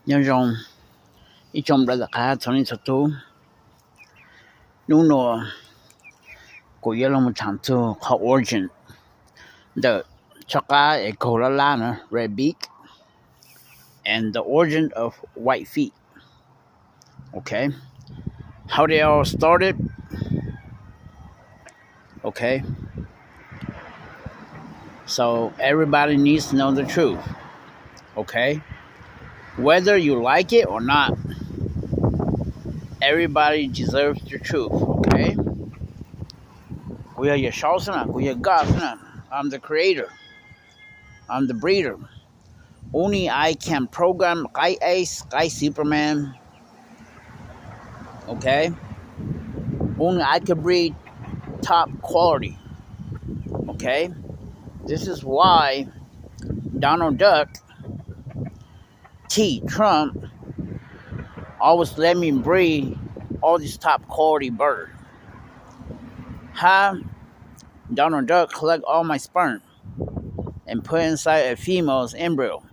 Nyob zoo ib tsoom brother qab txhua leej txhua tub. Hnub no kuv yuav los tham txog qhov origin ntawm tsob qab es kaug lab lab na, red beak, and the origin of white feet. Okay, how they all started. Okay, so everybody needs to know the truth. Okay, whether you like it or not, everybody deserves the truth. Okay, kuv yog Yawm Saub xwb na, kuv yog God xwb na. I'm the creator. I'm the breeder. Only I can program qaib ace, qaib Superman. Okay, only I can breed top quality. Okay, this is why Donald Duck, T Trump, always let me breed all these top quality birds. Huh? Donald Duck collect all my sperm and put inside a female's embryo.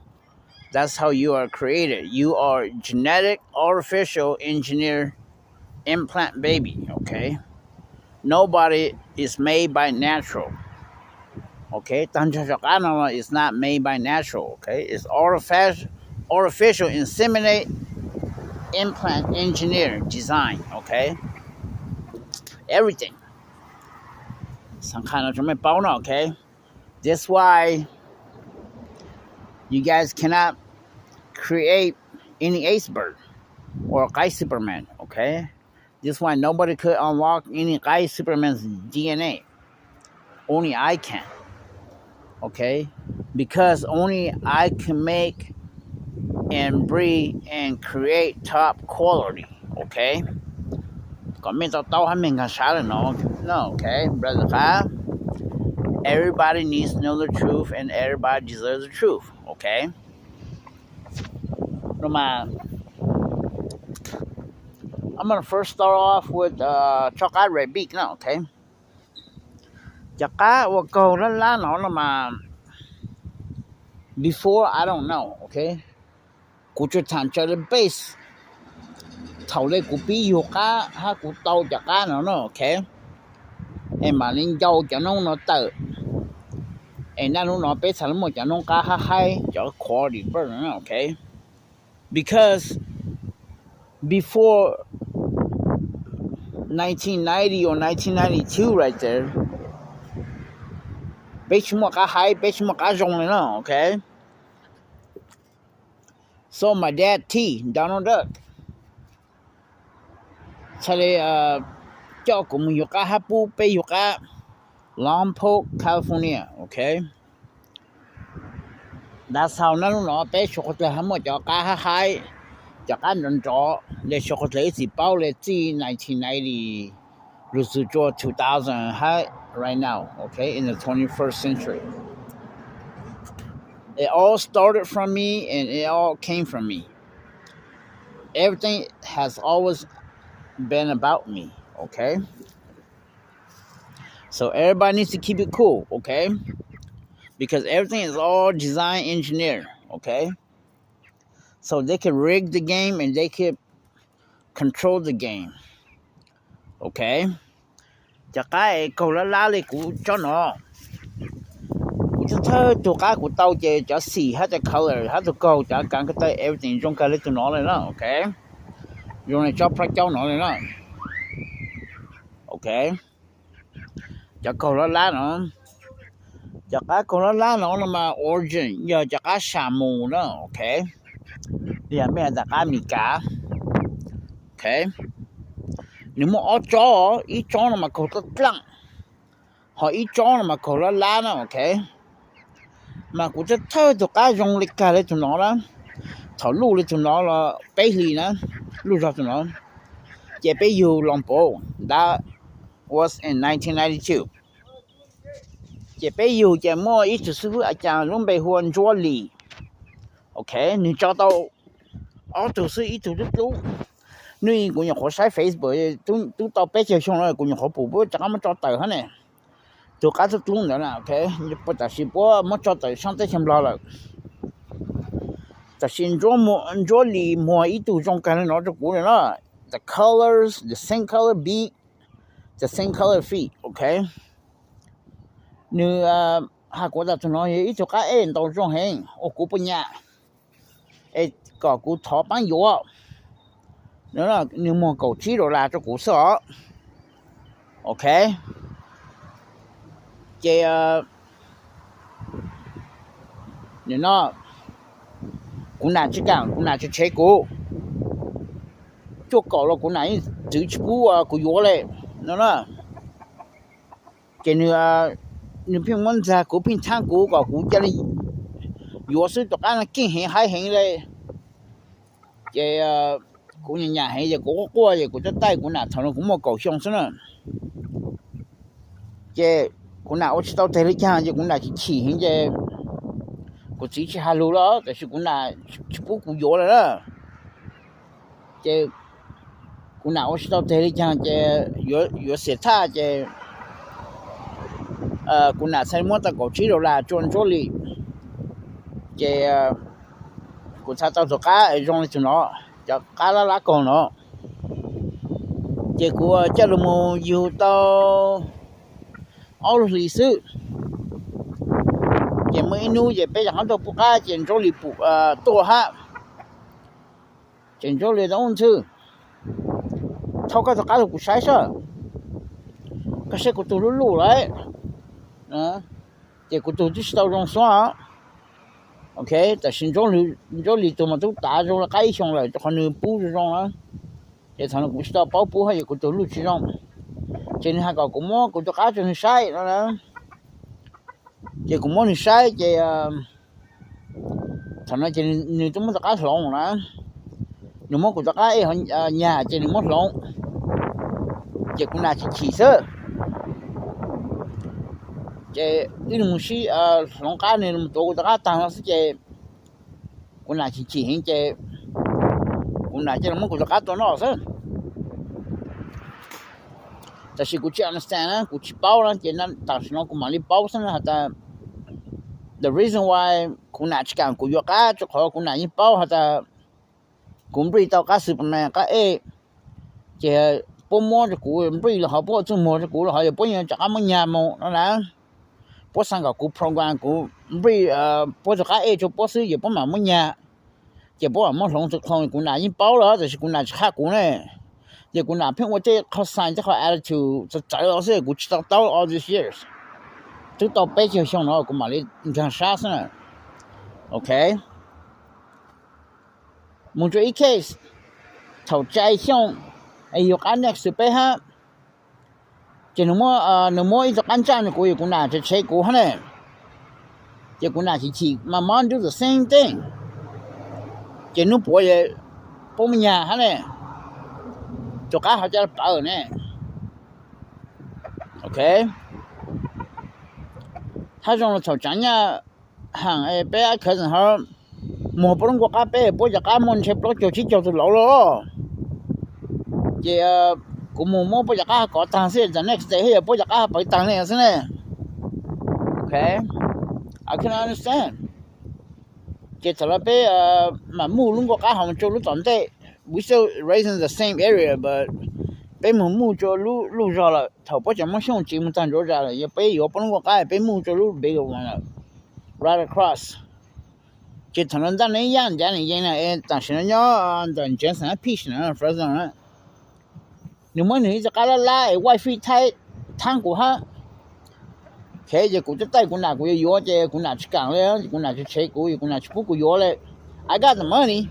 That's how you are created. You are genetic, artificial, engineer, implant baby. Okay, nobody is made by natural. Okay, tag nrho cov qab no is not made by natural. Okay, it's artificial, artificial inseminate, implant, engineer, design. Okay, everything. Xam khas no tsoom mej paub no. Okay, that's why you guys cannot create any ace bird or qaib Superman. Okay, that's why nobody could unlock any qaib Superman's D N A. Only I can. Okay, because only I can make and breed and create top quality. Okay, kom mej to taub hab mej nkag sab lawm no. No, okay, brother qab, everybody needs to know the truth and everybody deserves the truth. Okay, no mas, I'm gonna first start off with tsob qab red beak no. Okay, cov qab uas kaug lab lab no no mas, before I don't know. Okay, kuv tsuas tham tsawv le base thaum le kuv pib yug qab hab kuv tau cov qab no no. Okay, es mam li ncau cov noob no tawm, es naj nub no peb txhaj le muaj cov noob qab hab haib, cov quality bird no. Okay, because before nineteen ninety or nineteen ninety-two right there, peb tsis muaj qab haib, peb tsis muaj qab zoo li no. Okay, so my dad, Donald Duck, txhaj le coj kuv mus yug qab hab pub peb yug qab Lompoc, California. Okay, that's how naj nub no peb suav qhua dlawg hab muaj cov qab hab haib, cov qab nrov nrov le suav qhua dlawg ib txwm paub le txij nineteen ninety lug txug tsua two thousand hab right now. Okay, in the twenty-first century, it all started from me and it all came from me. Everything has always been about me. Okay, so everybody needs to keep it cool. Okay, because everything is all design engineer. Okay, so they can rig the game and they can control the game. Okay, cov qab es kaug lab lab le kuv tsob no, kuv thawj thawj tug qab kuv tau ces cov xim hab cov color hab tug kaug, cov kaav ko taw everything zoo kag le tug no le na. Okay, zoo le tsob plab caub no le na. Okay, cov kaug lab lab no, cov qab kaug lab lab no no mas origin yog cov qab sam mus na. Okay, yog mej has tas qab Amelikas. Okay, nws muaj ob tsob, ib tsob no mas kaug dlaaj dlaaj, ho ib tsob no mas kaug lab lab na. Okay, mas kuv thawj thawj tug qab zoo le kag le tug no na, thaum luj le tug no los peb hlis na, luj zog tug no, ces peb yug Lompoc, that was in nineteen ninety-two. Ces peb yug ces muaj ib tug xib fwb a cas lub npe hu ua Ntsuab Lis. Okay, nwg tso tau ob tug xwb, ib tug tub dlub. Nub kuv nyuam qhuav saib Facebook, tub tau peb caug xyoo no kuv nyuam qhuav pum puab rov qab muab tso tawm hab ne. Tug qab tub dlub ntawd na. Okay, tam sim puab muab tso tawm saab teb chaws Nplog lawm. Tam sim no Ntsuab Lis muag ib tug zoo kawg li no rau kuv no. The colors, the same color beak, the same color feet, ok. Nws has kuv tas tug no yog ib tug qab ej ntau zoo heev ua kuv puas nyam, es kom kuv thov paab yuav. Nws muag kaum tsib dollar rau kuv xwb os. Ok, ces no kuv nam tsis kaam, kuv nam tsis tshev kuv, cuaj kaum los kuv nam yeej txwv tsis pub kuv yuav le no na. Ces nws pheej muab ntxag kuv, pheej thaab kuv kom kuv ca le yuav xwb, tus qab no keej heev haib heev le. Ces kuv nyam nyam heev ces kuv quaj quaj ces kuv coj taij kuv nam, thaum no kuv muaj kaum xyoo xwb na. Ces kuv nam ua tsis tau teg li caag ces kuv nam chim chim heev ces kuv txiv tsis has lug lawm, tab sis kuv nam tsis pub kuv yuav lawm na. Ces kuv nam ua tsis tau teg li caag ces yuav xiam thaj ces kuv nam txhaj muab tau kaum tsib dollar rua Ntsuab Lis. Ces kuv txhaj tau tug qab zoo li tug no, cov qab lab lab kaug no. Ces kuv coj lug mus yug tau ob lub hlis xwb, ces muaj ib hnub ces peb rov qab tuaj pub qab ces Ntsuab Lis pum tuaj hab. Ces Ntsuab Lis tas, Ub Ntxhw, thauj koj tug qab lug kuv saib sab, koj saib kuv tug lub luj lawm. Ces kuv tug twb tsis tau zoo xwb. Ok, tab sis Ntsuab Lis tug mas tub tav zoo le qab ib xyoos lawm rau qhov nws pub zoo zoo na. Ces thaum no kuv tsis tau paub pub hab, ces kuv tug luj tsis zoo. Ces nws has kom kuv muab kuv tug qab rua nws saib no na. Ces kuv muab nws saib ces thaum no ces nws twb muab tug qab hloov na. Nws muab kuv tug qab ej nyag ces nws muab hloov, ces kuv nam chim chim xwb. Ces wb mus sib hloov qab, nws mus tuav kuv tug qab taag no xwb ces kuv nam chim chim heev ces kuv nam cia li muab kuv tug qab tua noj xwb. Tab sis kuv tsis understand na, kuv tsis paub na, ces tam sim no kuv mam li paub xwb na has tas the reason why kuv nam tsis kam kuv yuav qab rua qhov kuv nam yeej paub has tas kuv nplij tau qab Superman qab ej, ces puab muab rua kuv nplij los hov, puab ua txuj muag rua kuv los hov, yog puab yeej rov qab muab nyag moog no na. Puab xaa kom kuv program kuv nplij puab tug qab ej rua puab xwb, yog puab mam muab nyag, ces puab mam muab hloov tug clone. Kuv nam yeej paub lawm tab sis kuv nam tsis qha kuv ne. Ces kuv nam pheej ua tej qhov xaas tej qhov attitude txawv txawv los xwb, kuv tsis to taub all these years. Twb tau peb caug xyoo no kuv mam li nkaag sab xwb na. Ok, mus rua ib case, thaum tsa xyoo es yug qab next to peb hab, ces nws muab ib tug qab ntsaj rua kuv, yog kuv nam tsis tshev kuv hab ne. Ces kuv nam chim chim, my mom do the same thing. Ces nub puav puab muab nyag hab ne, tug qab hov ca le pawv ne. Ok, hab zoo le thaum tsaav nyaj haam peb cousin hov muag puab lub nkuaj qab peb, puab cov qab muaj ntshe plaub caug tsib caug tug lauv lawm. Ces kuv mus muab puab cov qab kov taag xwb, the next day hab yog puab cov qab pawv taag le xwb ne. Ok, I can understand. Ces thaum lawv peb mam muaj lub nkuaj qab hov mus rua lub tom ntej, we still raising the same area, but peb mus muaj rua lub luj zog lawm. Thaum puab tseem muaj Xyooj Tsiv mus taag Ntsauv Zam lawm, yog peb yuav puab lub nkuaj qab peb muaj rua lub big one lawm, right across. Ces thaum no ntaj neeb yaj ncav neeg yees na, tam sim no nyob ntawm Jensen Beach na, Fresno na. Nws muab nws ib tug qab lab lab es white feet thaib thaab kuv hab. Ok, ces kuv coj taij kuv nam kuv yuav yuav ces kuv nam tsis kam le, kuv nam tsis tshev kuv, kuv nam tsis pub kuv yuav le. I got the money,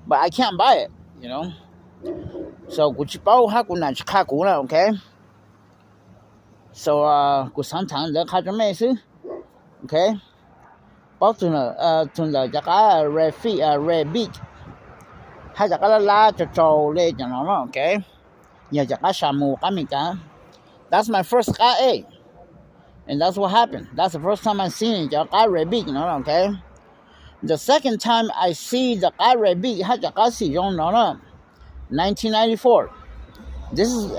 but I can't buy it, you know. So kuv tsis paub hab kuv nam tsis qha kuv na, ok. So kuv xaav thaam ntawd qha rua mej xwb. Ok, paub tug ntawm cov qab red feet, red beak, hab cov qab lab lab tsaug tsaug le cov no, ok, yog cov qab sa mus qab Meskas. That's my first qab ej, and that's what happened. That's the first time I seen cov qab red beak no, ok. The second time I see the qab red beak hab cov qab xim zoo no na, nineteen ninety-four. This is,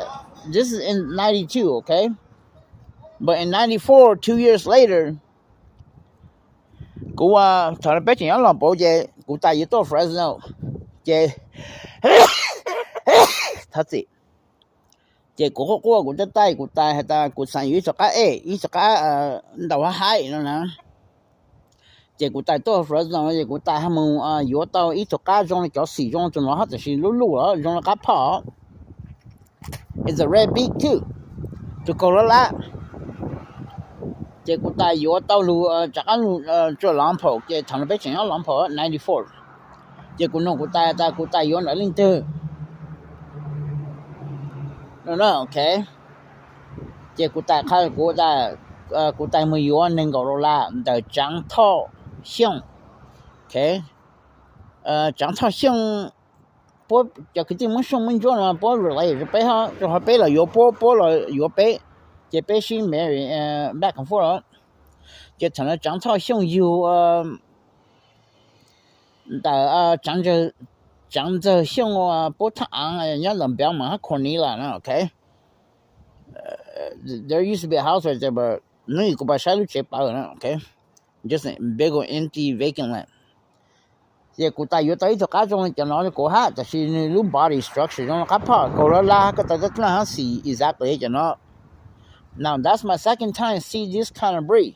this is in ninety-two, ok. But in ninety-four, two years later, kuv, thaum no peb tseem nyob Loos Pauv ces kuv tais yuav tuaj Fresno, ces thov txim, ces kuv quaj quaj kuv tais tais, kuv tais has tas kuv xav yuav ib tug qab ej, ib tug qab ntaus hab haib no na. Ces kuv tais tuaj Fresno ces kuv tais ho mus yuav tau ib tug qab zoo li cov xim zoo li tus no hab, tab sis lub luj los zoo li qab phom. It's a red beak too, tus kaug lab lab. Ces kuv tais yuav tau lug rov qab lug tsuam Lawv Phaum, ces thaum no peb tseem nyob Lawv Phaum ninety four. Ces kuv nug kuv tais tas kuv tais yuav ntawm leej twg. Ok, ces kuv tais qha kuv tas kuv tais mus yuav nees nkaum dollar ntawm Tsaav Thoj Xyooj. Tsaav Thoj Xyooj, puab cov kwv tij Moob Xyooj Moob Ntsuab no puab relate rau peb, rau qhov peb los yuav puab, puab los yuav peb, ces peb sib marry back and forth. Ces thaum no Tsaav Thoj Xyooj yug ntawm Tsaav Ntxawg Xyooj, puab thaj aav nyob ntawm Belmont hab Cornelius na, ok. There used to be a house right there, but hnub ib kuv pais saib lub tsev pawv na, ok, just a big old empty vacant land. Ces kuv tais yuav tau ib tug qab zoo li cov no rau kuv hab, tab sis nws lub body structure zoo li qab phom, kaug lab lab, koj tau tab dlaaj hab xim exactly cov no. Now that's my second time see this kind of breed.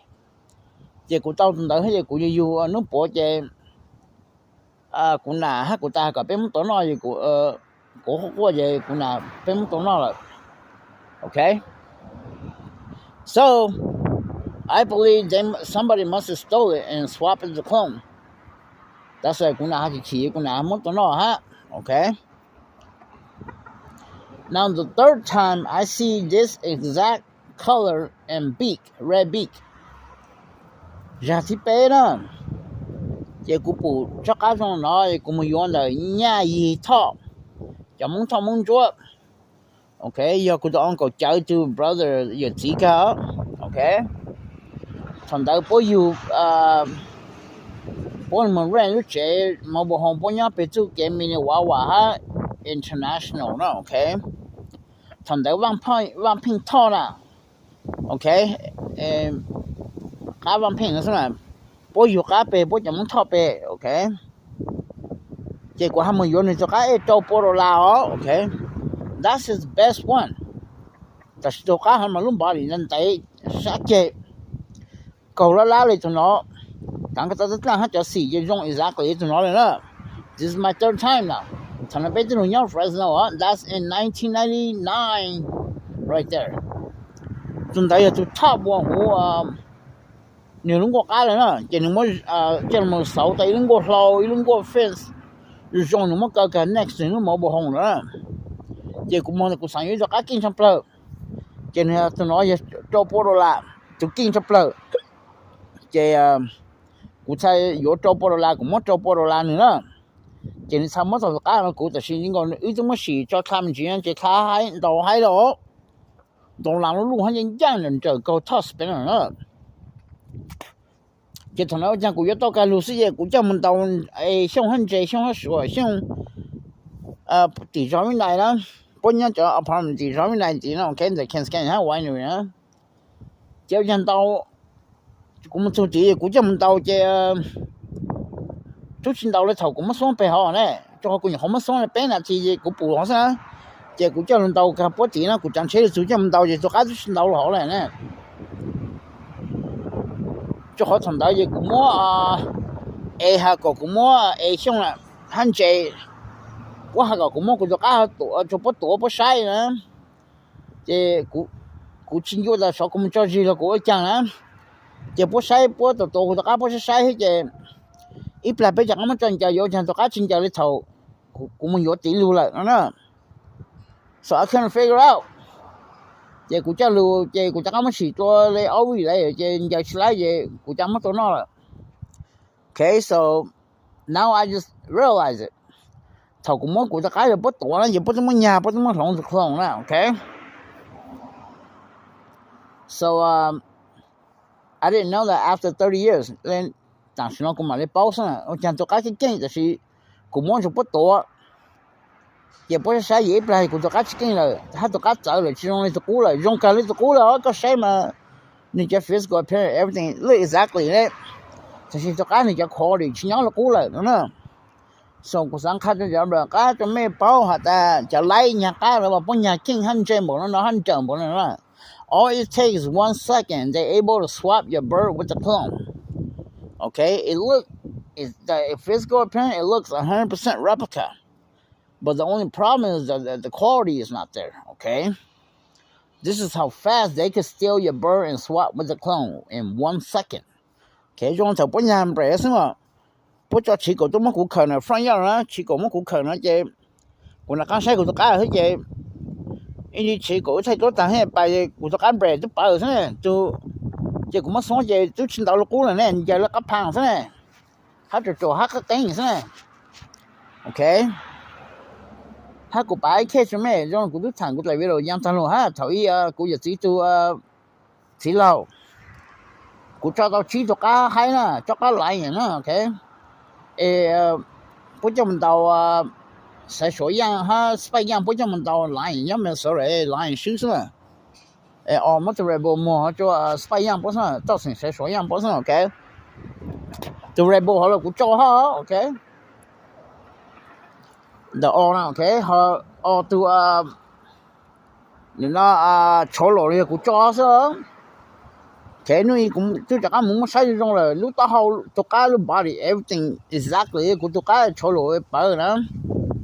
Ces kuv tau tus ntawd hab ces kuv yug yug hnub puav ces kuv nam hab kuv tais kom peb muab tua noj, kuv quaj quaj ces kuv nam peb muab tua noj lawm. Ok, so I believe they, somebody must have stole it and swap it to clone. Tab sis kuv nam hab chim chim kuv nam muab tua noj hab. Ok, now the third time I see this exact color and beak, red beak. Zaug thib peb na, ces kuv pum tsob qab zoo no es kuv mus yuav ntawm Nyaj Yig Thoj, cov Moob Thoj Moob Ntsuab. Ok, yog kuv tus uncle Cawv tus brother yawm txiv kag. Ok, thaum ntawd puab yug, puab mus rent lub tsev mobile home, puab nyob peg txuj kev Minnewawa hab International na. Ok, thaum ntawd Vaj Pheej Thoj na. Ok, qab Vaj Pheej no xwb na, puab yug qab peg puab cov Moob Thoj peg. Ok, ces kuv ho mus yuav nws tus qab ej rau pua dollar os. Ok, that's his best one. Tab sis tus qab hov mas lub body ntev sab ceg, kaug lab lab li tus no. Thaum koj tau tab dlaaj hab cov xim ces zoo exactly li tus no li na. This is my third time na. Thaum no peb twb lug nyob Fresno, that's in nineteen ninety-nine right there. Tus ntawd yog tus top one huv nws lub nkuaj qab lawm na, ces nws muab coj mus xauv tau ib lub nkuaj hlau, ib lub nkuaj fence zoo, nws muab kaw kag next to nws lub mobile home lawm na. Ces kuv moog kuv xaav yuav ib tug qab keej tshaj plawg, ces nws tus no yog rau pua dollar, tus keej tshaj plawg. Ces kuv txhad yuav rau pua dollar, kuv muab rau pua dollar nws na. Ces nws txhad muab tau tus qab no kuv, tab sis nkaus wb twb muab sim tso dlha me ntsis ces dlha haib ntau haib lawm, ntau las lub luj hab ncaaj ncaaj nrawm nrawm kaug thoj spinner na. Ces thaum no ua caag kuv yuav tau kag lug xwb ces kuv coj mus ntaus Xyooj hab Ntse, Xyooj hab Suav, Xyooj tim zog Vib Nais na. Puab nyob cov apartment tim zog Vib Nais ntxiv no, ok, ntawm Kensington hab Winery na. Ces ua caag ntaus, kuv mus txug tid kuv coj mus ntaus ces tub tsi ntaus le thaum kuv muab xuab peg hov ne, rau qhov kuv nyuam qhuav muab xuab le peb nas this kuv pum hov xwb na. Ces kuv coj lug ntaus kag puab tid na, kuv tsav tsheb lug txug coj mus ntaus ces tus qab tub tsi ntaus le hov le ne. Rau qhov thaum ntawd ces kuv muab, es has kom kuv muab es Xyooj na, hab Ntse, puab has kom kuv muab kuv tus qab rau puab tuav puab saib na. Ces kuv tsis ncu tas xyov kuv mus tso zig los kuv ua caag na. Ces puab saib, puab tuav tuav kuv tus qab puab saib saib xwb ces ib plag peb rov qab muab tso ncaws yuav ua caag tus qab tsis ncaws li thaum kuv mus yuav tid lug lawm no na. So I couldn't figure out. Ces kuv coj lug ces kuv rov qab muab sim dlua le ob vij lawm ces ncaws tsis laib ces kuv rov muab tua noj lawm. Ok, so now I just realize it. Thaum kuv muab kuv rov qab yog puab tuav na ces puab twb muab nyag, puab twb muab hloov tus clone na, ok. So I didn't know that after thirty years, tam sim no kuv mam li paub xwb na, ua caag tus qab keej keej tab sis kuv muab ntsuag puab tuav. Ces puab saib saib yim ib plag kuv tus qab tsis keej lawm, hab tus qab txawv lawm, tsis zoo li tus qub lawm. Zoo kag li tus qub lawm os, koj saib mas nws cov physical appearance, everything look exactly le, tab sis tus qab nws cov quality tsis nyob li qub lawm no na. So kuv xav qha rau cov npawg qab rau mej paub has tas cov laib nyag qab lawv puab nyag kheej hab ntse npaum no no hab nrawm npaum no no. All it takes is one second, they able to swap your bird with the clone. Okay, it look, it, the physical appearance, it looks a hundred percent replica. But the only problem is that the, the quality is not there, okay? This is how fast they can steal your bird and swap with the clone in one second. Okay, zoo thaum puab nyag npres xwb mas, puab tso chiv kaum tuaj muab kuv khaws na, front yard na, chiv kaum muab kuv khaws na ces kuv nov qaab saib kuv tus qab xwb ces ib ntsis chiv kaum wb thaij tuab taag hab pais kuv tus qab npres twb pawv xwb na, ces kuv muab xuab ces twb tsi ntau lug qub lawm ne, ncaws lawv qab phaas xwb na, hab tsuas tsuas hab qab qeeb xwb na. Okay, hab kuv pav ib case rau mej, zoo kuv tub thaam kuv dlaim video yaa taag lug hab thaum ub kuv yawm txiv tug txiv laug, kuv tso tau tsib tug qab haib na, tsob qab lion na, okay, es puab coj mus ntaus Xaiv Suav Yaaj hab Spike Yaaj, puab coj mus ntaus lion nyob Minnesota, lion swb xwb na. Es muab tus Red Bull muag ho rua Spike Yaaj puab xwb na, txoj xeem Xaiv Suav Yaaj puab xwb na, okay. Tus Red Bull hov los kuv tso hab, okay. Ntawm o na, okay, ho o tug nim no Cholo los yog kuv tso xwb. Okay, nub i kuv tub rov qab mus muab saib zoo zoo lawm, lub taub hau, tug qab, lub body, everything exactly kuv tug qab Cholo pawv na,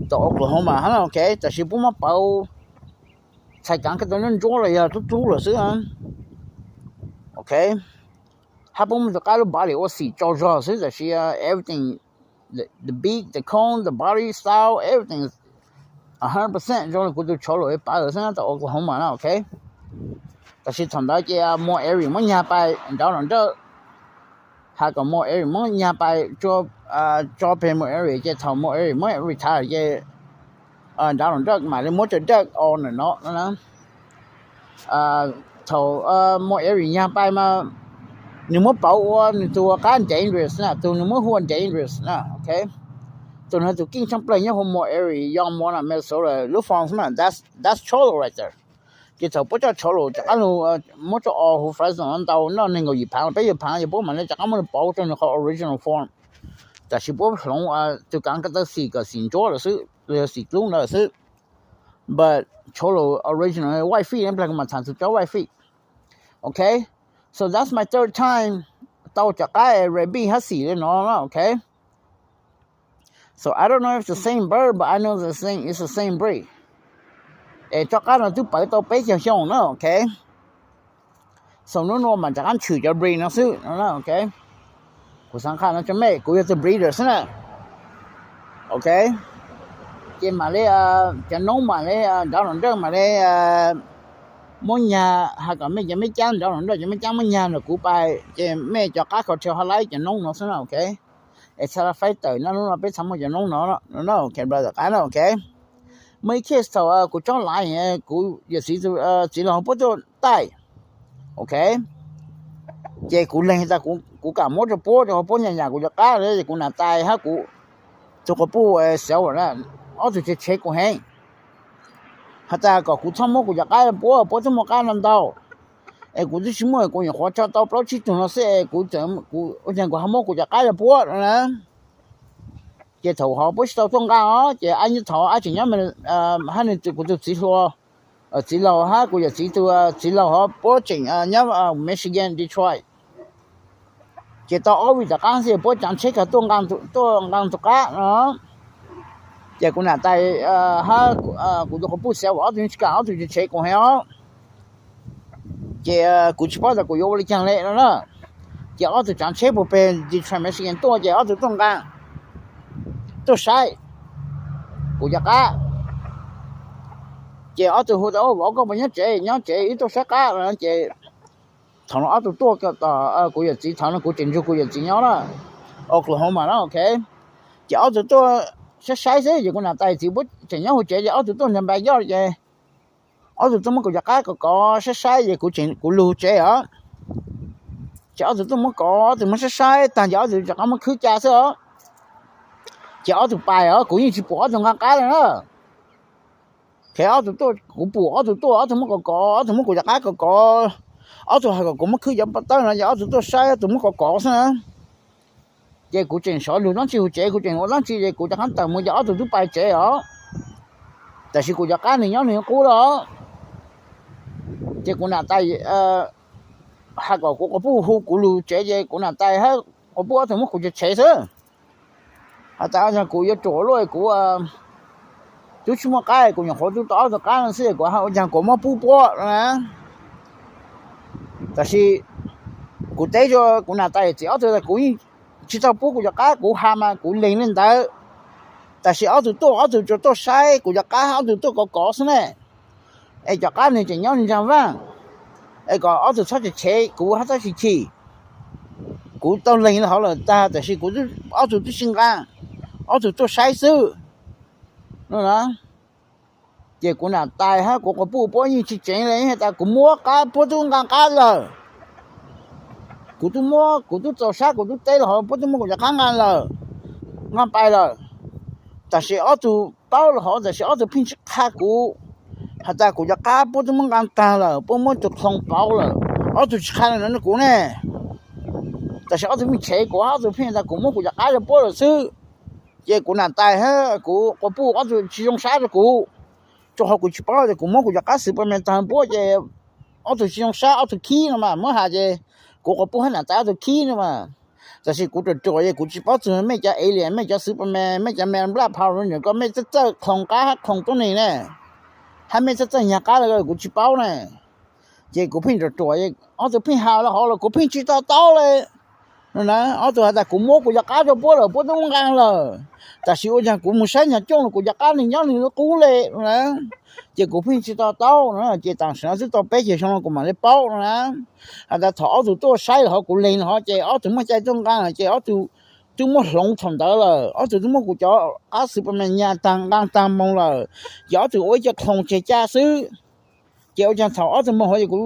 tom Oklahoma hab, okay, tab sis puab muab pawv txhais kaav kag tau ntsuab ntsuab los yog tlub tlub lawm xwb. Okay, hab puab muab tug qab lub body ua xim tsaug zog xwb, tab sis everything, the, the beak, the comb, the body style, everything a hundred percent zoo li kuv tug Cholo pawv xwb tom Oklahoma na, okay. Tab sis thaum ntawd ces Mo Eric muab nyag pais nraud nram nrawj, has kom Mo Eric muab nyag pais, tso peg Mo Eric ces thaum Mo Eric muab retire ces nraud nram nrawj mam li muab rua Doug o ntawm no. Thaum Mo Eric nyag pais mas nws muab pauv ua nws tug qab dangerous na, tug nws muab hu ua dangerous na, okay. Tug no tug keej tshaaj plawg nyob hu Mo Eric, yog Mo na, Minnesota lub farm xwb na, that's, that's Cholo right there. Ces thaum puab coj Cholo rov qab lug muab rua o hu Fresno ntau noj neeg nkaum yim phaav, peb yuav phaav, yog puab mam li rov qab muab nws pauv rua nws qhov original form. Tab sis puab hloov tug kaav kag tau xim kom xim ntsuab lawm xwb, los yog xim tlub ntawd lawm xwb. But Cholo original white feet, plag kuv mam thaam tug cov white feet. Okay, so that's my third time tau cov qab rabbit hab xim li no, okay. So I don't know if it's the same bird, but I know the same, it's the same breed. Es tsob qab no twb pawv tau peb caug xyoo na, okay. So nub nua mam rov qab tshwm cov breed no xwb, okay. Kuv xaav qha no rua mej, kuv yog tug breeder xwb na, okay. Ces mam li cov noob mam li nraud nram nrawj mam li muab nyag, has kom mej cov meb caab nraud nram nrawj, cov meb caab muab nyag nrog kuv pais, ces mej cov qab kho rhia ho laib cov noob no xwb na, okay. Es txhad faib tawm no, nub no peb txhad muaj cov noob no, okay, brother, qab no, okay. Muaj ib case thaum kuv tsob lion, kuv yawm txiv, txiv laug puab tuaj taij, okay. Ces kuv lees tas kuv kam muab rua puab, rua puab nyam nyam kuv cov qab, ces kuv nam tais hab kuv tug quas puj Silver na, ob tug tshev tshev kuv heev, has tas kom kuv txhob muab kuv cov qab rua puab, puab txhob muaj qab no ntau. Es kuv twb tsis muaj, kuv nyuam qhuav tso tau plaub tsib tug no xwb, kuv, kuv ua caag kuv ho muab kuv cov qab rua puab na. Ces thaum hov puab tsis tau tuaj nqaa os, ces ab nyob thaum ab tseem nyob, hab nws kuv tug txiv hluas, txiv laug hab kuv yawm txiv tug txiv laug hov puab tseem nyob Michigan, Detroit. Ces tau ob vij tom qab xwb puab tsaav tsheb kag tuaj nqaa tug qab no. Ces kuv nam tais hab kuv tug quas puj Silver ob tug tsis kam, ob tug tshev tshev kuv heev os. Ces kuv tsis paub tas kuv yuav ua li caag le no na. Ces ob tug tsaav tsheb puag peg Detroit, Michigan tuaj, ces ob tug tuaj nqaa, tuaj saib kuv cov qab. Ces ob tug hu tas, Vauv, koj puas nyob tsev? Nyob tsev, wb tuaj saib qab no. Ces thaum no ob tug tuaj tom kuv yawm txiv, thaum no kuv tseem nrug kuv yawm txiv nyob na, Oklahoma na, okay. Ces ob tug tuaj saib saib xwb, ces kuv nam tais txiv puab tseem nyob hauv tsev, ces ob tug tuaj ntawm npa yoj, ces ob tug tuaj muab kuv cov qab kov kov saib saib, ces kuv lug tsev os. Ces ob tug tuaj muab kov, ob tug muab saib saib taag, ces ob tug rov qab muab khwb ca xwb os. Ces ob tug pais os, kuv yeej tsis pum ob tug nqaa qab le na. Ces ob tug tuaj, kuv pum ob tug tuaj, ob tug muab kov kov, ob tug muab kuv cov qab kov kov, ob tug has kom kuv muab khwb cov npau tawb no, ces ob tug tuaj saib, ob tug muab kov kov xwb na. Ces kuv tseem sov lug dlaab tsi hauv tsev, kuv tseem ua dlaab tsi ces kuv rov qaab tawm moog ces ob tug tub pais tsev os. Tab sis kuv cov qab nwg nyob nwg qub lawm. Ces kuv nam tais has kom kuv quas puj hu kuv lug tsev ces kuv nam tais hab quas puj ob tug muab kuv tshev xwb. Has tas kuv yuav ruam luaj kuv tub tsi muaj qab, kuv nyuam qhuav tub tau ob tug qab no xwb kuv ua caag kuv muab pub puab na. Tab sis kuv teb rua kuv nam tais txiv ob tug tas kuv yeej tsi tau pub kuv cov qab, kuv has mas kuv leeg le ntawd. Tab sis ob tug tuaj, ob tug tsuas tuaj saib kuv cov qab, ob tug tuaj kov kov xwb ne. Es cov qab nwg tseem nyob nraag vaaj, es kom ob tug txhob tshev kuv hab txhob chim chim. Kuv tau leeg le hov lawm tag tab sis kuv, ob tug tub tsi nqaa, ob tug tuaj saib xwb no. Ces kuv nam tais hab kuv quas puj puab yeej tsi tseev le, has tas kuv muab qab puab tub nqaa qab lawm. Kuv tub muab, kuv tub txaus sab, kuv tub teb le hov puab tub muab kuv cov qab nqaa lawm, nqaa pais lawm. Tab sis ob tug paub le hov tab sis ob tug pheej tsi qha kuv, has tas kuv cov qab puab tub muab nqaa taag lawm, puab muab tug qhoo pauv lawm. Ob tug tsi qha le nuav rua kuv ne. Tab sis ob tug pheej tshev kuv, ob tug pheej tas kuv muab kuv cov qab rua puab lawm xwb. Ces kuv nam tais hab kuv quas puj ob tug tsi zoo sab rua kuv, rua qhov kuv tsi paub tas kuv muab kuv cov qab Superman taag puab ces ob tug tsi zoo sab, ob tug khib no mas muab has ces kuv quas puj hab nam tais ob tug khib no mas. Tab sis kuv ruam ruam es kuv tsi paub txug mej cov alien, mej cov Superman, mej cov Black Power Ranger, koj mej txawj txawj qhoo qab hab qhoo tuab neeg ne, hab mej txawj txawj nyag qab le kuv tsi paub ne. Ces kuv pheej ruam ruam, ob tug pheej has le hov los kuv pheej tsi to taub le. Ob tug has tas kuv muab kuv cov qab rua puab lawm, puab tub muab nqaa lawm. Tab sis ua caag kuv moog saib nyag cooj los kuv cov qab nwg nyob nwg qub le no na. Ces kuv pheej tsi to taub no, ces tam sim no twb tau peb caug xyoo no kuv mam le paub no na. Has tas thaum ob tug tuaj saib le hov kuv leeg le hov ces ob tug muaj cai tuaj nqaa lawm ces ob tug tub muab hloov thaum ntawd lawm, ob tug tub muab kuv cov qab Superman nyag taag nqaa taag moog lawm, ces ob tug ua ib co qhoo tseg caj xwb. Ces ua caag thaum ob tug moog hov es kuv,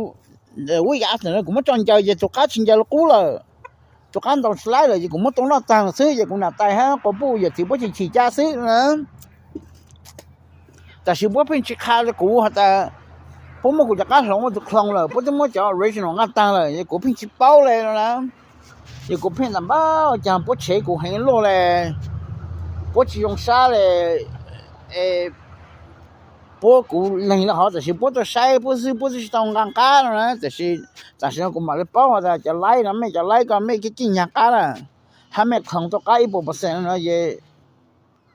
week after no kuv muab tso ncaws ces tug qab tsi ncaws le qub lawm, tug qab ntaus tsi laib lawm ces kuv muab tau noj taag lawm xwb ces kuv nam tais hab quas puj yawm txiv puab chim chim caj xwb na. Tab sis puab pheej tsi qha rua kuv has tas puab muab kuv cov qab hloov ua tug clone lawm, puab twb muab cov original nqaa taag lawm, yog kuv pheej tsi paub le no na. Yog kuv pheej tas npaj caag puab tshev kuv heev luaj le, puab tsi zoo sab le, puab kuv leeg le hov tab sis puab tuaj saib puab xwb, puab twb tsi tau nqaa qab no na. Tab sis tam sim no kuv mam le paub has tas cov laib no mej cov laib ko mej kev keej nyag qab na, hab mej clone tau qab ib puas percent no ces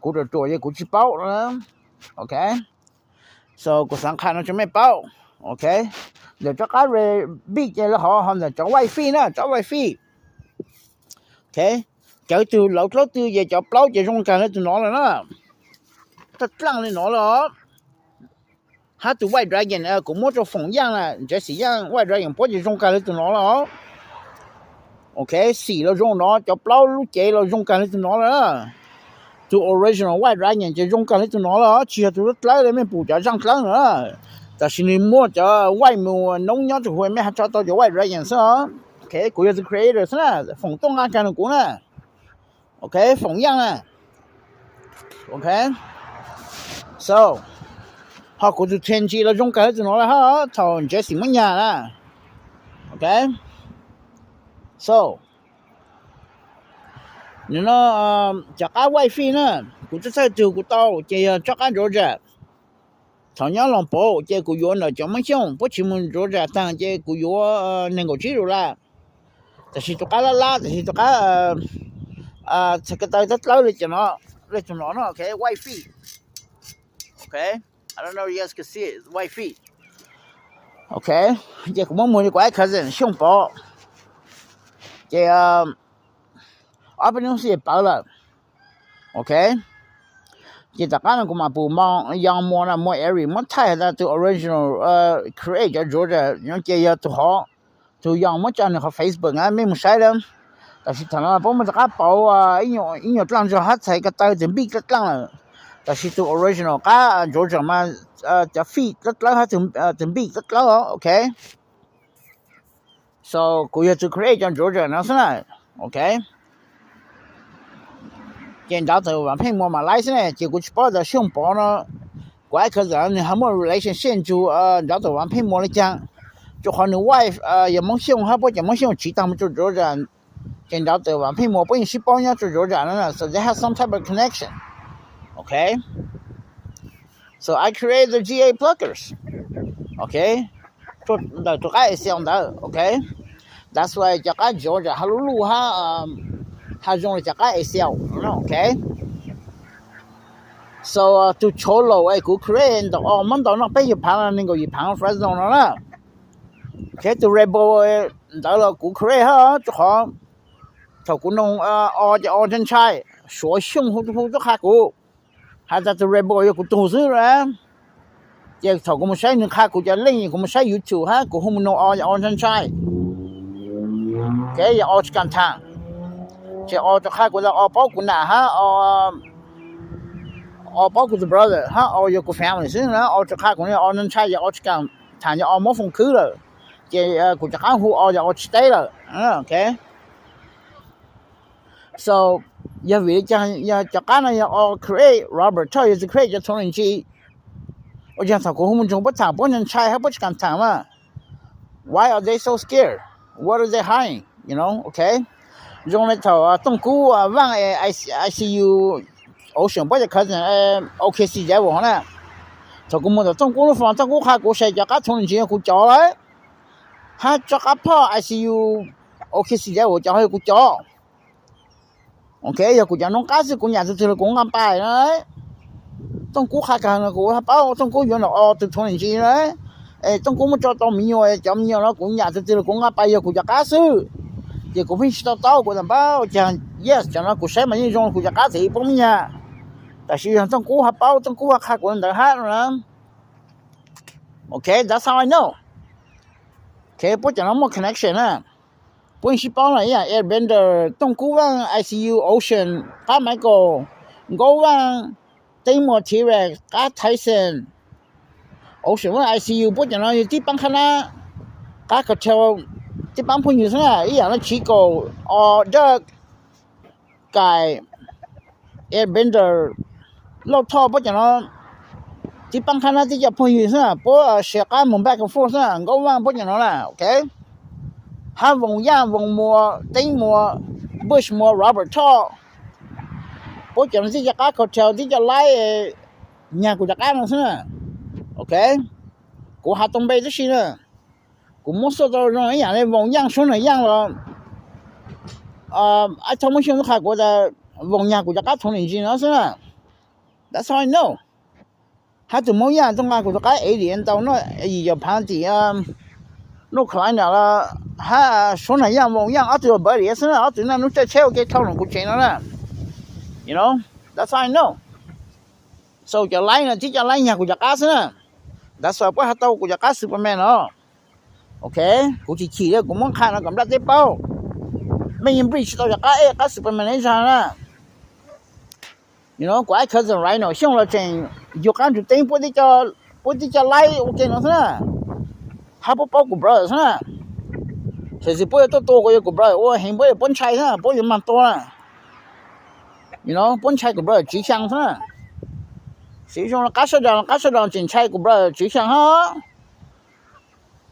kuv ruam ruam ces kuv tsi paub no na. Ok, so kuv xaav qha no rua mej paub. Ok, ntawm tsob qab rabbit ces le hov, ho ntawm cov white feet na, cov white feet. Ok, cawv tug lauv dlaub tw ces cov plaub ces zoo kag le tug no lawm na, taj dlaaj le no lawm. Hab tug white dragon kuv muab rua Foom Yaaj na, Jesse Yaaj, white dragon puab ces zoo kag le tug no lawm. Ok, xim los zoo no, cov plaub lub cev los zoo kag le tug no lawm. Tug original white dragon ces zoo kag le tug no lawm, tsi yog tug dlawb dlawb le mej pum cov zaaj dlawb na. Tab sis nwg muaj cov white mus noob nyob rua huv mej hab tso tau cov white dragon xwb os. Ok, kuv yog tug creator xwb na, Foom tuaj nqaa kag nua kuv na. Ok, Foom Yaaj na. Ok, so, ho kuv tug Tenji los zoo kag le tug no lawm hab, thaum Jesse muab nyag na. Ok, so, nws no, cov qab white feet na, kuv txhaj txhawj tug kuv tau ces yog tsob qab Georgia. Thaum nyob Loos Pauv ces kuv yuav ntawm cov Moob Xyooj, puab tsi mus Georgia taag ces kuv yuav neeg nkaum tsib dollar. Tab sis tug qab lab lab, tab sis tug qab txhais ko taw dlawb dlawb le cov no, le tug no no, ok, white feet. Ok, I don't know if you guys can see it, it's white feet. Ok, ces kuv muab muag rua kuv ib cousin Xyooj Pov. Ces ob peb nub xwb pawv lawm. Ok, ces tom qab no kuv mam pum Young Mo na, Mo Eric muab thaij has tas tug original create cov Georgia no ces yog tug hov, tug Young muab tso nws qhov Facebook na, mej mus saib lawm. Tab sis thaum no puab muaj rov qab pauv ib nyuag dlaaj zog hab txhais ko taw tug npij dlaab dlaaj lawm. Tab sis tug original qab Georgia mas cov feet dlawb dlawb hab tug npij dlawb dlawb os. Ok, so kuv yog tug create cov Georgia no xwb na. Ok, ces nrov tawm Vaas Pheej Muas mam laib xwb ne, ces kuv tsi paub tas Xyooj Pov no, kuv ib cousin nwg ho muaj relationship nrug nrov tawm Vaas Pheej Muas le caag, rua qhov nws wife yog Moob Xyooj hab puab cov Moob Xyooj tsiv taag mus rua Georgia. Ces nrov tus Vam Pheej Muas puab yeej sib paub nyob rua Georgia no, so they have some type of connection. Okay, so I create the G A bloggers. Okay, ntawm tus qab Excel ntawd. Okay, that's why cov qab Georgia hab lub luj hab, hab zoo li cov qab Excel. Okay, so tus tshuv laus es kuv create ntawm o muab ntau noj peb yim phaav, nees nkaum yim phaav Fresno no na. Okay, tus Rebel ntawd los kuv create hab, rua qhov thaum kuv noog o ces o ntshai ntshai, Suav Xyooj hu hu tuaj qha kuv, has tas tus Rebel yog kuv tug xwb la. Ces thaum kuv mus saib nwg qha kuv cov link, kuv mus saib YouTube hab kuv hu mus noog o ces o ntshai ntshai, ces yog o tsis kam tham. Ces o rov qha kuv tas o paub kuv nam hab o paub kuv tus brother hab o yog kuv family xwb na. O rov qha kuv o ntshai ntshai ces o tsis kam tham, ces o muab foom khwb lawm. Ces kuv rov qab hu o ces o tsis teb lawm. Okay, so yog vim li cas yog cov qab no yog o create, Robert Choj yog tus create cov txhuv ntsis? Ua cas thaum kuv hu mus nrug puab tham puab ntshai ntshai hab puab tsis kam tham mas? Why are they so scared? What are they hiding? You know, okay. Zoo li thaum Tooj Kub Vaaj, I C U, Ocean, puab cov cousin, O K C Devil hov na. Thaum kuv mus tom Tooj Kub lub fo, Tooj Kub qha kuv se cov qab txhuv ntsis yog kuv cov lawm, hab tsob qab phoj I C U, O K C Devil cov ho yog kuv cov. Okay, yog kuv cov noob qab xwb kuv nyam tug twg los kuv nqaa pais na. Tooj Kub qha kag no kuv hab paub Tooj Kub yuav ntawm o tug txhuv ntsis na. Es Tooj Kub muab tso tau me nyuam, cov me nyuam no kuv nyam tug twg los kuv nqaa pais yog kuv cov qab xwb. Ces kuv pheej tsis to taub, kuv tas npab ua caag, yes, cov no kuv saib mas yeej zoo kuv cov qab txim poob me nyuam. Tab sis yog Tooj Kub hab paub, Tooj Kub hab qha kuv ntawd hab no na. Okay, that's how I know. Okay, puab cov no muaj connection na. Puab yeej sib paub na, ib yam Airbender, Tooj Kub Vaaj, I C U, Ocean, qab Michael, Nkaub Vaaj, Teeb Muas, T-Rex, qab Tyson, Ocean Vaaj, I C U, puab cov no yog tib paab qhab nab, qab Cartel, tib paab phooj ywg xwb na, ib yam le Chico, o, Doug, Kais, Airbender, Lauj Thoj, puab cov no tib paab qhab nab tib co phooj ywg xwb na, puab sia qab moog back and forth xwb na, Nkaub Vaaj puab cov no na, okay. Hab Voos Yaaj, Voos Muas, Teeb Muas, Bush Muas, Robert Thoj, puab cov no tib co qab Cartel, tib co laib nyag kuv cov qab no xwb na, okay. Kuv has tau npe tib si na, kuv muab xuaj tau zoo ib yam li Voos Yaaj, Suab Nam Yaaj los, ib txhob muab xyoo qha kuv tas Voos nyag kuv cov qab txhuv ntsis no xwb na. That's how I know. Hab tus Moob Yaaj tuaj nqa kuv tus qab Alien ntau no, yim yog phaav tim North Carolina los, hab Suab Nam Yaaj, Voos Yaaj ob tug buddy xwb na, ob tug naj nub caij tsheb ua ke dhau los kuv tsev no na. You know, that's how I know. So cov laib no tib co laib nyag kuv cov qab xwb na. That's why puab has tau kuv cov qab Superman no. Okay, kuv tsis chim li, kuv muab qha no kom nplaj teb paub. Mej yeej nplij tsis tau cov qab ej qab Superman ib zaug na. You know, kuv ib cousin Rhino Xyooj los tseem yug qab ntsug teeb puab tib co laib ua ke no xwb na. Hab puab paub kuv brother xwb na. Tam sis puab yuav tuaj tua kuv, yog kuv brother ua heev puab yuav, puab ntshai xwb na, puab yuav mag tua na. You know, puab ntshai kuv brother Tswv Xyaa xwb na. Siv zoo qab sawv daws, qab sawv daws tseem ntshai kuv brother Tswv Xyaa hab.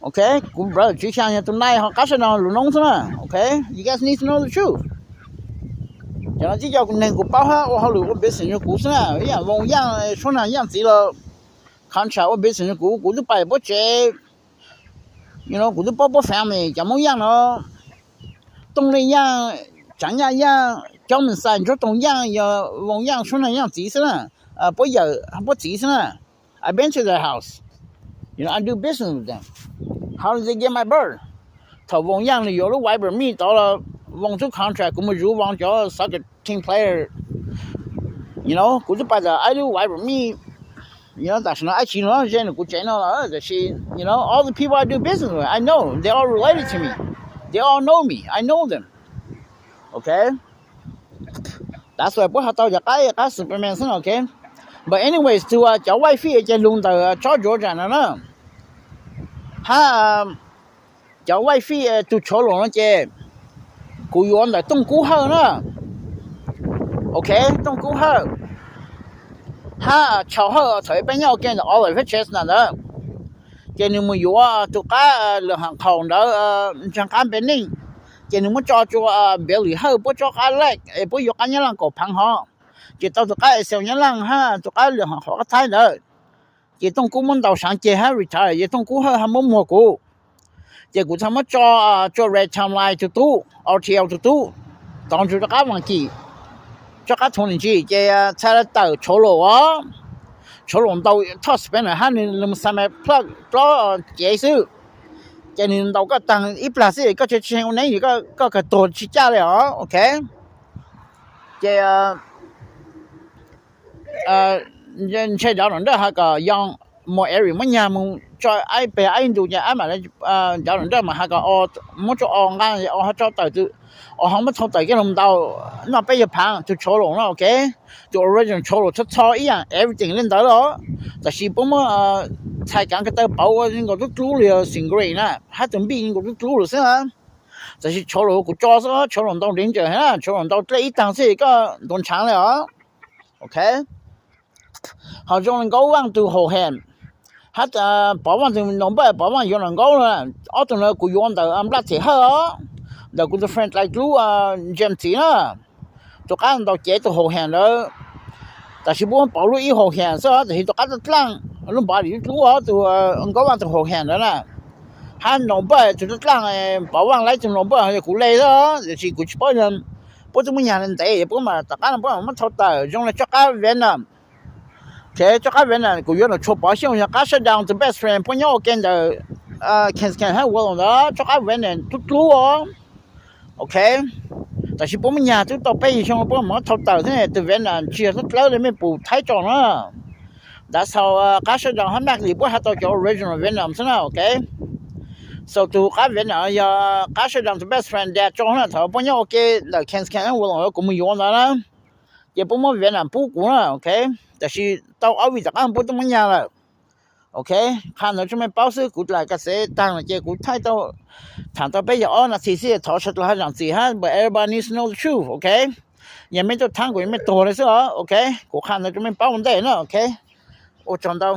Okay, kuv brother Tswv Xyaa yog tus nai hauv qab sawv daws lub noob xwb na. Okay, you guys need to know the truth. Cov no tib co neeg kuv paub hab ua hauj lwm ua business rau kuv xwb na, ib yam Voos Yaaj, Suab Nam Yaaj txiv los contract ua business rau kuv, kuv twb pais puab tsev. You know, kuv twb paub puab family, cov Moob Yaaj no, Tooj Lej Yaaj, Tsaav Nyaj Yaaj, Coob Mej Xais, Ntsuab Toog Yaaj, yog Voos Yaaj, Suab Nam Yaaj txiv xwb na. Puab yawm, puab txiv xwb na. I've been to their house. You know, I do business with them. How did they get my bird? Thaum Voos Yaaj nws yuav lub Viber Me tod los, Voos tub contract kuv mus zuv Voos cov soccer team player. You know, kuv twb pais tas ib lub Viber Me. You know, tam sim no ib tsi no ze nws kuv tsev no lawm, tab sis, you know, all the people I do business with, I know, they all related to me. They all know me, I know them. Okay. That's why puab has tau cov qab, qab Superman xwb, okay. But anyways, tus cov wifi ces lug ntawm tsob Georgia no na. Hab cov wifi tus tshuav lus no ces kuv yuav ntawm Tooj Kub Hawj na. Okay, Tooj Kub Hawj hab Tshau Hawj, thaum peb nyob ua ke ntawm Olive Chestnut ntawd, ces nws mus yuav tus qab lwm haam qhaum ntawd, ntseeg qab npe neej, Ces nws muab tso tsua Billy Hawj puab tsob qab lej es puab yuav qab Nyab Laaj kaum phaav hov. Ces tau tus qab Excel Nyab Laaj hab tus qab lwm hom qab Thaib ntawd. Ces Tooj Kub muab ntaus saav ceg hab retire, ces Tooj Kub Hawj hab muab muag kuv. Ces kuv txhaj muab tso tsua Red Timeline tug tub, R T L tug tub, tov ntsug rov qab vaam kim, rov qab thoo nim ntsis ces txhaj le tawm Tshooj Loos os. Tshooj Loos ntaus thoj spinner hab nws lug xa me plug plaub cev xwb. Ces nws ntaus koj taag ib plag xwb koj tsi tsi ua neeb, koj kawg tuag tsi caj le os, ok. Ces ntshe Donald Trump has kom Young, Mo Eric muab nyag moog tso aib peg aib ntu ces aib mam, Donald Trump mas has kom muab tso o nqaa, o ho tso tawm, o ho muab thau tawm coj lug ntaus, noj peb caug phaav tug Tshooj Loos no, ok. Tug original Tshooj Loos txho txho ib yaam everything le ntawd los, tab sis puab muab txhais kaav ko taw pauv ua nkaus dlub dlub li yog singlet na, hab tug npij nkaus dlub dlub lawm xwb. Tab sis Tshooj Loos kuv tso xwb, Tshooj Loos ntaus nreev ntsaws hab Tshooj Loos ntaus dlej ib taag xwb koj ntuav ntshav le os, ok. Ho zoo le Nkaub Vaaj tug haum hem hab Pov Vaaj tug number, Pov Vaaj yuav Nkaub, ob tug ntawd kuv yuav ntawm Nplaj Them Hawj os, ntawm kuv tug friend dlai dlub James Txiv na. Tug qab ntaus cev tug haum hem ntawd, tab sis puab muab pauv lub ib haum hem xwb, tab sis tug qab dlaaj dlaaj, lub npav lim dlub dlub os, tug Nkaub Vaaj tug haum hem ntawd na. Hab number tug dlaaj dlaaj, Pov Vaaj laib tug number yog kuv le xwb, tab sis kuv tsi paub, puab twb muab nyag le ntev, puab mas tom qab no puab muab thau tawm zoo le tsob qab Venom. Ok, tsob qab Venom kuv yuav nws tshuav Pov Xyooj yog qab Shutdown tug best friend puab nyob ua ke ntawm Kensington hab Willow ntawd, tsob qab Venom dlub dlub os. Ok, tab sis puab muab nyag twb tau peb xyoo puab muab thau tawm xwb, tug Venom tsi yog dlawb dlawb le mej pum Thaib tso na. Ntawd xaus qab Shutdown hab Max Lee puab has tau cov original Venom xwb na, ok. Xaus tug qab Venom yog qab Shutdown tug best friend dad tso na, thaum puab nyob ua ke ntawm Kensington hab Willow kuv moog yuav ntawd na. Ces puab muab Venom pub kuv na, ok. Tab sis tau ob vij tom qab puab twb muab nyag lawm. Ok, qha ntawd tsua mej paub xwb, kuv dlaim ka xev taag lawm ces kuv thaij tau, thaam tau peb caug ob nas this xwb, thov sawv dlawg hab zaam txim hab, but everybody needs to know the truth, ok. Yog mej tuaj thaab kuv yog mej tuag le xwb os, ok. Kuv qha ntawd tsua mej paub ua ntej na, ok. Ua tsaug ntau.